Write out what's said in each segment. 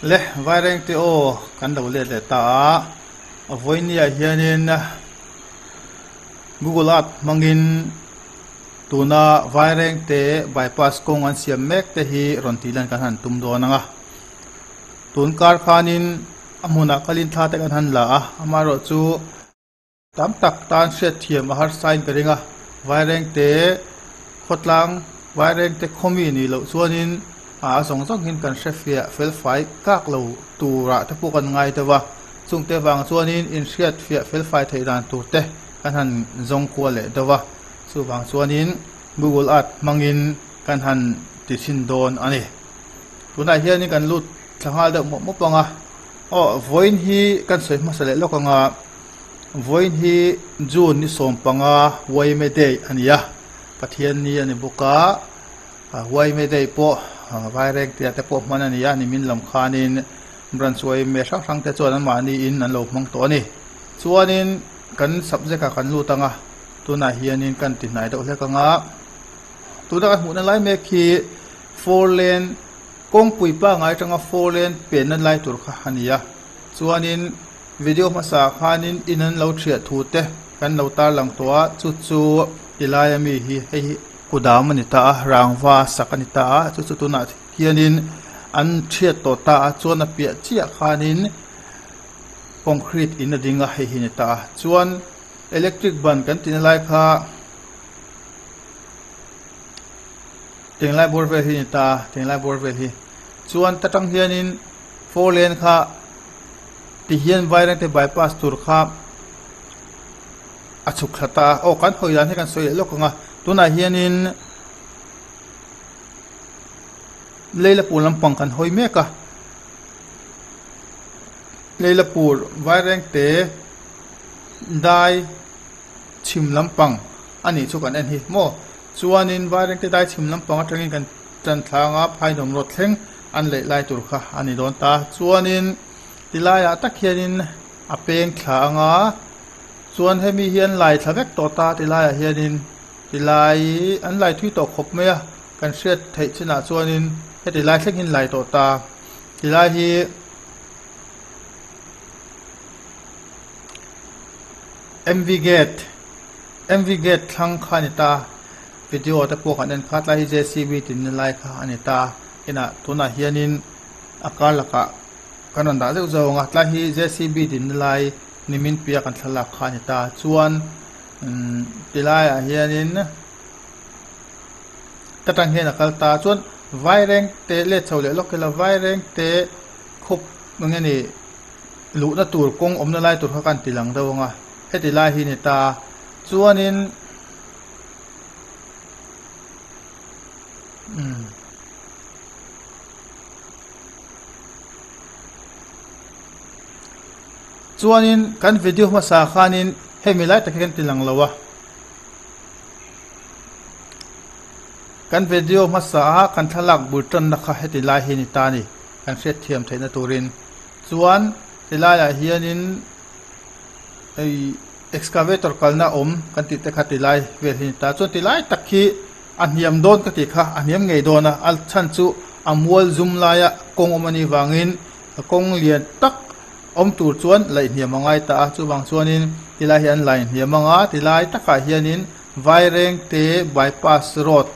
Le Vairengte aw kan lo let leh ta a, a vawinia hianin Google Earth hmangin tuna Vairengte bypass kawng an siam mek te hi rawn tih lan kan han tum dawn ang a. Tun kar khanin a hmunah kalin thla te kan han la a, amaherawhchu Tam tak tan hriatthiam a harsain ka ring a, Vairengte khawtlang, Vairengte khawmi nih loh chuanin a zawng zawngin kan hre fiah felfai kak lo turah te pawh kan ngai deuh a, chungte vang chuanin inhriat fiah felfai theih dan tur te kan han zawng kual leh deuh a, chuvang chuanin Google Earth hmangin kan han ti chhin dawn a ni. Tunah hianin kan lut thla nghal deuh mawp mawp ang a, aw vawiin hi kan sawi hmasa leh lawk ang a. Vawiin hi June ni 15 Waime Day a ni a, Pathian ni a ni bawk a, Waime Day pawh Vaireng tia te pawh hman a ni a, nimin lam khanin Branch Waime hrang hrang te chuan anmahniin an lo hmang tawh a ni. Chuanin kan subject ah kan lut ang a, tunah hianin kan ti hnai deuh hlek ang a, tuna kan hmuhna lai mek hi four lane kawngpui pangngai atanga four lane penna lai tur kha a ni a, chuanin. Video hmasa ah khanin in an lo thiah thu te kan lo tarlang tawh a, chu chu tilai ami hi hei hi kudam a ni ta a, rangva sak a ni ta a, chu chu tunah hianin an thiat tawh ta a, chuan a piah chiah khanin concrete in a ding a, hei hi a ni ta a, chuan electric ban kan tihna lai kha tinglai bawr vel hi a ni ta a, tinglai bawr vel hi chuan ta tang hianin four lane kha. Tihian Vairengte bypass tur kha a chhuk thla ta a, aw kan hawi dan hi kan sawi leh lawk ang a, tunah hianin Leilapur lampang kan hawi mek a, Leilapur Vairengte dai chhim lampang a nih chu kan en hi maw, chuanin Vairengte dai chhim lampang atangin kan tan thlang a, Phainuam road thleng an leih lai tur kha a ni dawn ta, chuanin. Tilaiah tak hianin a peng thla ang a, chuan hemi hi an lai thla vek tawh ta tilaiah hianin tilai an lai thui tawh khawp mai a, kan hriat theih chinah chuanin heti lai thleng hi an lai tawh ta, tilai hi M_V gate M_V gate thlang kha a ni ta, video te pawh kan en kha tlai hi J_C_B tinna lai kha a ni ta, inah tunah hianin a kar lakah. Kan rawn dah zeuh zeuh ang a, tlai hi JCB dinna lai nimin piah kan thlalak kha a ni ta. Chuan umm tilaiah hianin ta tang hian a kal ta. Chuan vaireng te let chho leh lawk ila vaireng te khup eng nge ni luhna tur kawng awmna lai tur kha kan ti lang deuh ang a, heti lai hi a ni ta. Chuanin umm. Chuanin kan video hmasa khanin hemi lai tak hi kan ti lang lo a, kan video hmasa a kan thlalak bul tanna kha heti lai hi a ni ta a ni, kan hriatthiam theihna turin. Chuan ti laiah hianin hei excavator kalna awm kan tih te kha ti lai vel hi a ni ta. Chuan ti lai tak hi A hniam dawn ka tih kha a hniam ngei dawn a, a chhan chu a mual zum laia kawng awm a nih vangin kawng lian tak awm tur chuan laih hniam a ngai ta a, chuvang chuanin tilai hi an lai hniam ang a, tilai takah hianin Vairengte bypass road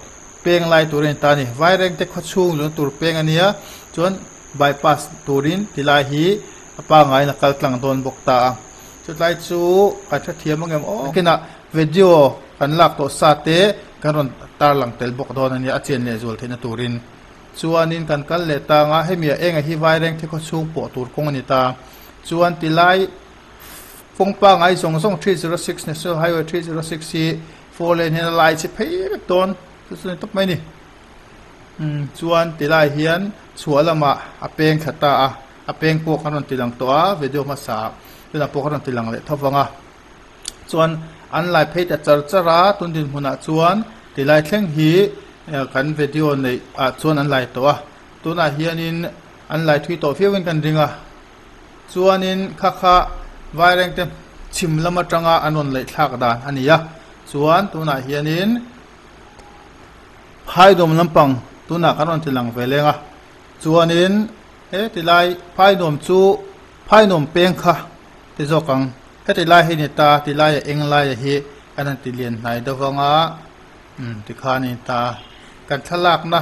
peng lai tur a ni ta a ni. Vairengte khawchhung lun tur peng a nia, chuan bypass turin tilai hi a pangaiin a kal tlang dawn bawk ta a. Chutlai chu kan hrethiam ang em aw? Nakinah video kan lak tawh sa te kan rawn tarlang tel bawk dawn a nia, a chen leh zual theihna turin. Chuanin kan kal leh tang a, hemi a enga hi Vaireng thekhaw chhung pawh tur kawng a ni ta. Chuan tilai kawng pangai zawng zawng 306 National Highway 306 hi four lane hian a lai chhe phei vek dawn, chu chu a ni tawp mai a ni. Umm chuan tilai hian chhuah lamah a peng thla ta a. A peng pawh kan rawn ti lang tawh a, video hmasa ah tunah pawh kan rawn ti lang leh tho vang a. Chuan an lai phei ta char char a, tun dinhmunah chuan tilai thleng hi kan video neih ah chuan an lai tawh a. Tunah hianin an lai thui tawh viau in kan ring a. Chuanin kha kha Vairengte chhim lam atanga an rawn laih thlak dan a ni a. Chuan tunah hianin Phaidawm lampang tunah kan rawn ti lang ve leng a. Chuanin. He tilai phai nuam chu phai nuam peng kha ti zawk ang. Heti lai hi ni ta tilai a eng laia hi kan han ti lian hnai deuh ang a umm tikhan a ni ta. Kan thlalakna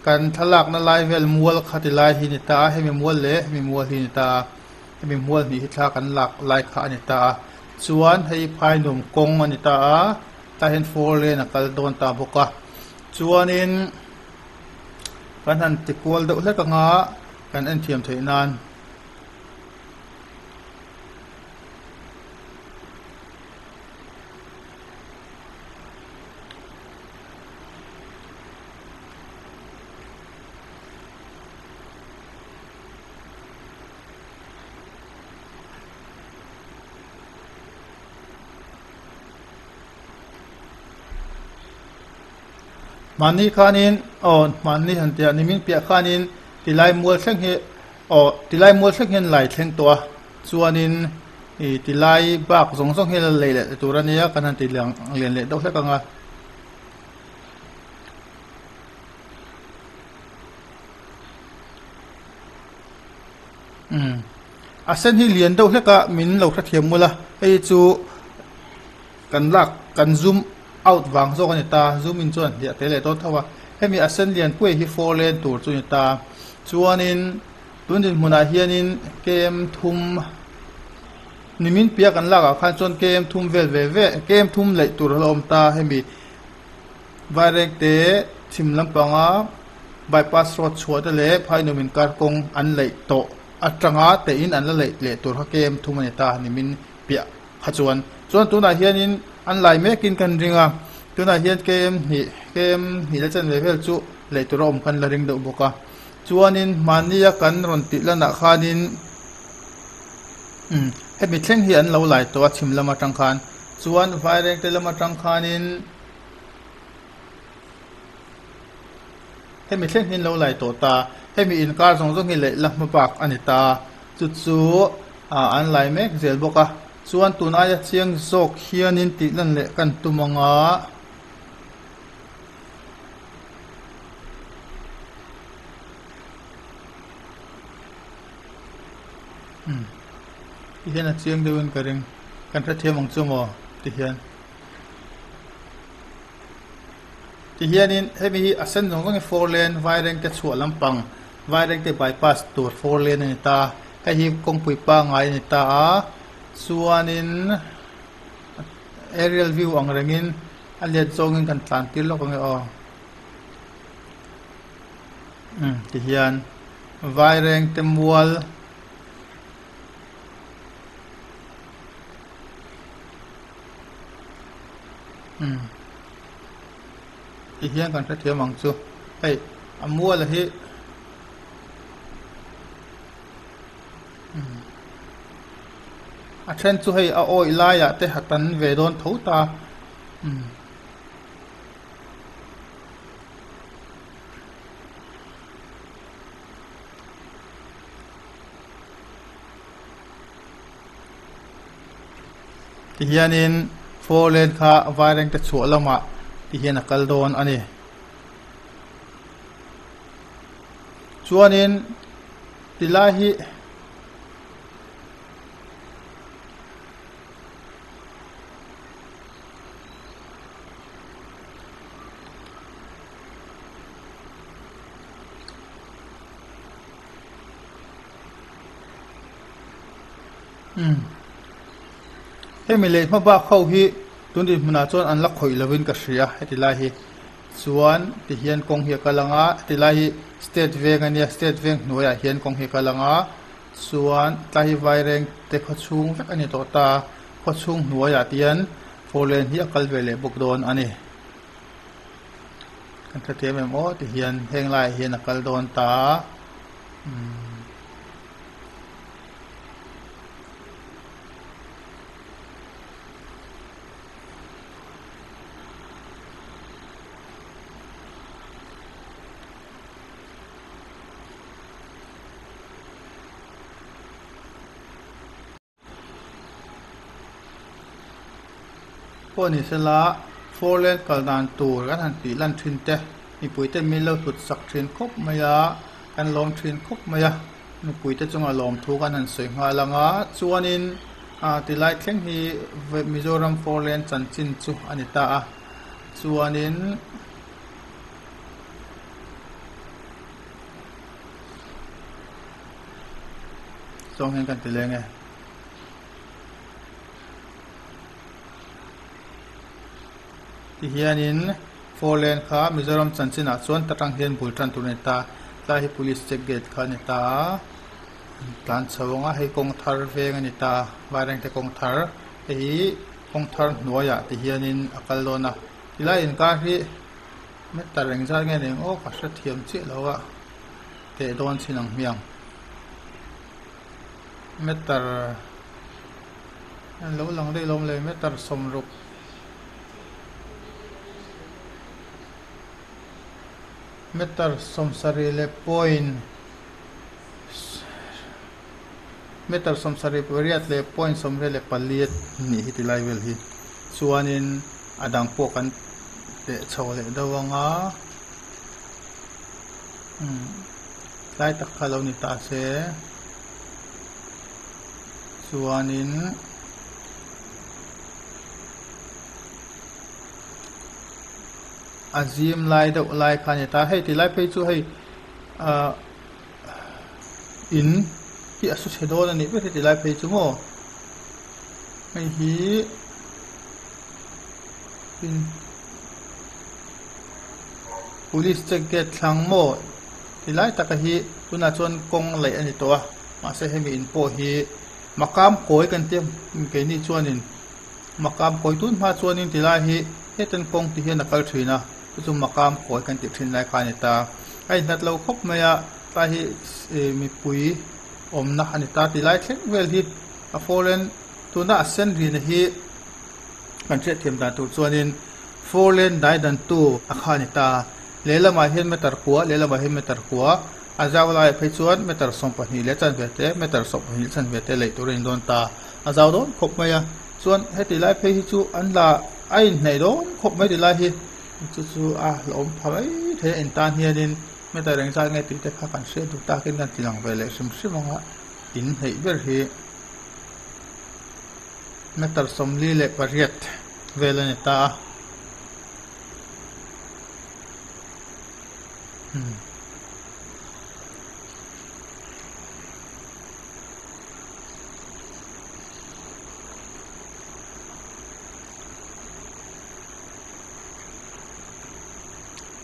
kan thlalakna lai vel mual kha tilai hi ni ta a hemi mual leh hemi mual hi ni ta a hemi mual hnih hi thla kan lak lai kha a ni ta a chuan hei phai nuam kawng a ni ta a tah hian four lane a kal dawn ta bawk a chuanin kan han ti kual deuh hlek anga kan en thiam theih nan. Mahni khanin aw mahni han tih ah nimin piah khanin tilai mual thleng hi aw tilai mual thleng hian lai thleng tawh a chuanin ih tilai bak zawng zawng hi a la lei leh tur a nia kan han ti lian lian leh deuh hlek ang a. Umm a sen hi lian deuh hlek a min lo hrethiam mul a hei chu kan lak kan zoom out vang zawk a ni ta zoom in chuan hliah tel leh dawn tho a hemi a sen lian puai hi four lane tur chu a ni ta chuanin tun dinhmunah hianin km thum nimin piah kan lakah khan chuan km thum vel ve ve km thum laih tur a la awm ta hemi Vairengte chhim lampanga bypass road chhuah te leh Phainum inkar kawng an laih tawh atanga tein an la laih leh tur kha km thum a ni ta nimin piah kha chuan. Chuan tunah hianin an lai mekin kan ring a, tunah hian km hnih km hnih la chen ve vel chu laih tur a awm khan la ring deuh bawk a. Chuanin mahnia kan rawn tih lanah khanin umm hemi thleng hi an lo lai tawh a chhim lam atang khan. Chuan Vairengte lam atang khanin Hemi thleng hi an lo lai tawh ta. Hemi inkar zawng zawng hi leh la hma bak a ni ta. Chu chu ah an lai mek zel bawk a. Chuan tun aia chiang zawk hianin tih lan leh kan tum ang a. Umm ti hian a chiang deuhin ka ring. Kan hrethiam ang chu maw ti hian. Tihianin hemi hi a sen zawng zawng hi four lane Vairengte chhuah lampang Vairengte bypass tur four lane a ni ta hei hi kawngpui pangngai a ni ta a chuanin aerial view ang rengin a let zawngin kan tlan tir lawk ang e aw umm tihian Vairengte mual. Umm ti hian kan hrethiam ang chu hei a mual hi umm a then chu hei a awih laiah te a tan ve dawn tho ta umm. Tihianin four lane kha Vairengte chhuah lamah tihian a kal dawn a ni. Chuanin tilai hi Umm hemi leh hma bak ho hi tun dinhmunah chuan an la khawih lovin ka hria heti lai hi chuan tihian kawng hi a kal ang a heti lai hi state veng a nia state veng hnuaiah hian kawng hi a kal ang a chuan tlai hi vaireng te khaw chhung vek a ni tawh ta khaw chhung hnuaiah te hian four lane hi a kal ve leh bawk dawn a ni. Kan hrethiam em aw ti hian heng laiah hian a kal dawn ta a umm. Pawh ni sela four lane kal dan tur kan han tih lan thin te mipui te min lo hlut sak thin khawp mai a kan lawm thin khawp mai a. Mipuite chunga lawmthu kan han sawi nghal ang a, chuanin ah tilai thleng hi Mizoram four lane chanchin chu a ni ta a, chuanin zawng hian kan ti leng e. Tihianin four lane kha Mizoram chanchinah chuan ta tang hian bul tan tur a ni ta. Tlai hi police check gate kha a ni ta a, tlan chho ang a, hei kawng thar veng a ni ta a, Vairengte kawng thar hei hi kawng thar hnuaiah tihianin a kal dawn a. Tilai inkar hi meter engzat nge eng aw ka hrethiam chiah lo a, teh dawn chin ang hmiang. Meter lo lang daih lawm le meter sawmruk. Meter sawmsarih leh point meter sawmsarih pariat leh point sawmriat leh pali nih hi tilai vel hi chuanin a dang pawh kan teh chho leh deuh ang a umm tlai tak kha lo ni ta se chuanin. A zim lai deuh lai kha a ni ta hei tilai phei chu hei ahh in hi a su chhe dawn a nih ber hi tilai phei chu maw hei hi in police check gate thlang maw tilai taka hi tunah chuan kawng laih a ni tawh a mahse hemi in pawh hi makam kawi kan tia keini chuanin. Makam kawi tun hma chuanin ti lai hi hetiang kawng ti hian a kal thin a, chu chu makam kawi kan tih thin lai kha a ni ta. A inhlat lo khawp mai a, tlai hi ih mipui awmna a ni ta ti lai thleng vel hi a four lane tuna a sen rina hi kan hriatthiam dan tur chuanin four lane dai dan tu a kha a ni ta. Lehlamah hian meter kua lehlamah hian meter kua a zau laiah phei chuan meter 12 leh chanve te meter 12 leh chanve te leih tur a indawn ta. A zau dawn khawp mai a, chuan heti lai phei hi chu an la a inhnaih dawn khawp mai ti lai hi chu chu a hlauhawm pha mai thei a intan hianin meter engzat nge tih te kha kan hriat duh takin kan ti lang ve leh hrim hrim ang a, inhnaih ber hi meter 48 vel a ni ta a.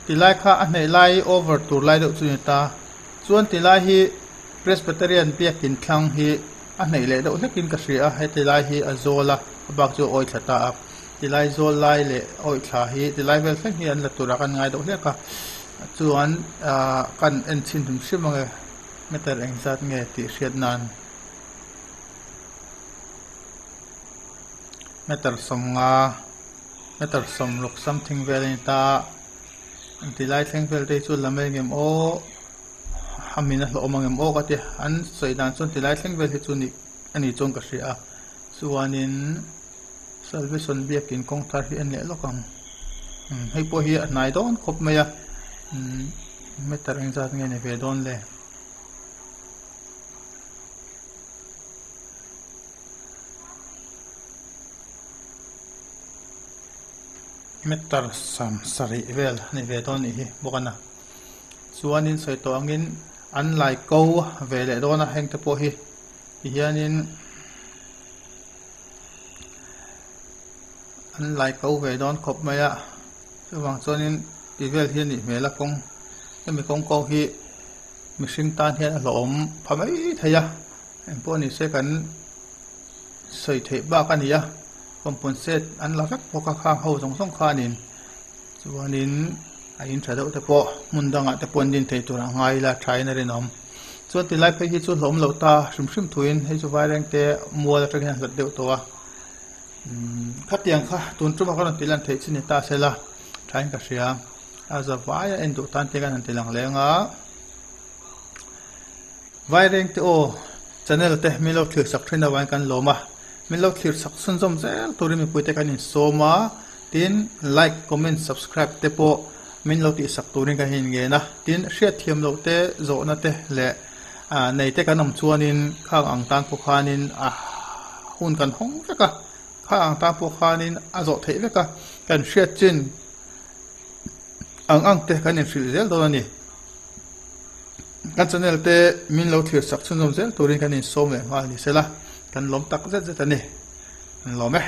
Tilai kha a hnaih lai over tur lai deuh chu a ni ta. Chuan tilai hi Presbyterian biakin thlang hi a hnaih leh deuh hlekin ka hria a, heti lai hi a zawl a, a bak chu a awih thla ta a. Tilai zawl lai leh awih thla hi tilai vel thleng hi an la turah kan ngai deuh hlek a. Chuan ahh kan en chhin hrim hrim ange. Meter engzat nge tih hriat nan meter 50 meter 60 something vel a ni ta a engti lai thleng vel te hi chu la mai angem aw a min a hlawhawm angem aw ka ti an sawi dan chuan ti lai thleng vel hi chu nih a ni chuan ka hria a chuanin salvation biakin kawng thar hi a ni leh lawk ang hei pawh hi a hnai dawn khawp mai a meter engzat nge ni ve dawn le. Meter 70 vel a ni ve dawn nih hi bawk a na chuanin sawi tawh angin an lai ko ve leh dawn a heng te pawh hi tihianin. An lai ko ve dawn khawp mai a chuvang chuanin tih vel hi a nih hmel a kawng hemi kawng kawng hi mihring tan hian a hlauhawm pha mai thei a engpawh ni se kan sawi theih bak a ni a compensate an la vek bawk a khang ho zawng zawng khanin chuanin a in tha deuh te pawh hmun dangah te pawh an din thei tur a ngai ila tha in a rinawm. Chuan tilai phei hi chu hlawm loh ta hrim hrim thuin hei chu Vairengte mual atang hian a hlat deuh tawh a umm khatiang kha tun tuma ka rawn tih lan theih chi ni ta sela thain ka hria a za vaia en duh tan te khan han ti lang leng a Vairengte aw channel te min lo thlir sak thin avangin kan lawm a min lo thlir sak chhunzawm zel turin mipui te kan insawm a tin like comment subscribe te pawh min lo tihsak turin ka hin ngen a, tin hriatthiam loh te, zawhna te leh Nei te kan awm chuanin khang ang tan pawh khanin a hun kan hawng vek a, khang ang tan pawh khanin a zawh theih vek a, kan hriat chin ang ang te kan inhrilh zel dawn a ni. Kan channel te min lo thlir sak chhunzawm zel turin kan insawm leh nghal ni sela, kan lawm tak zet zet a ni. Kan lawm e.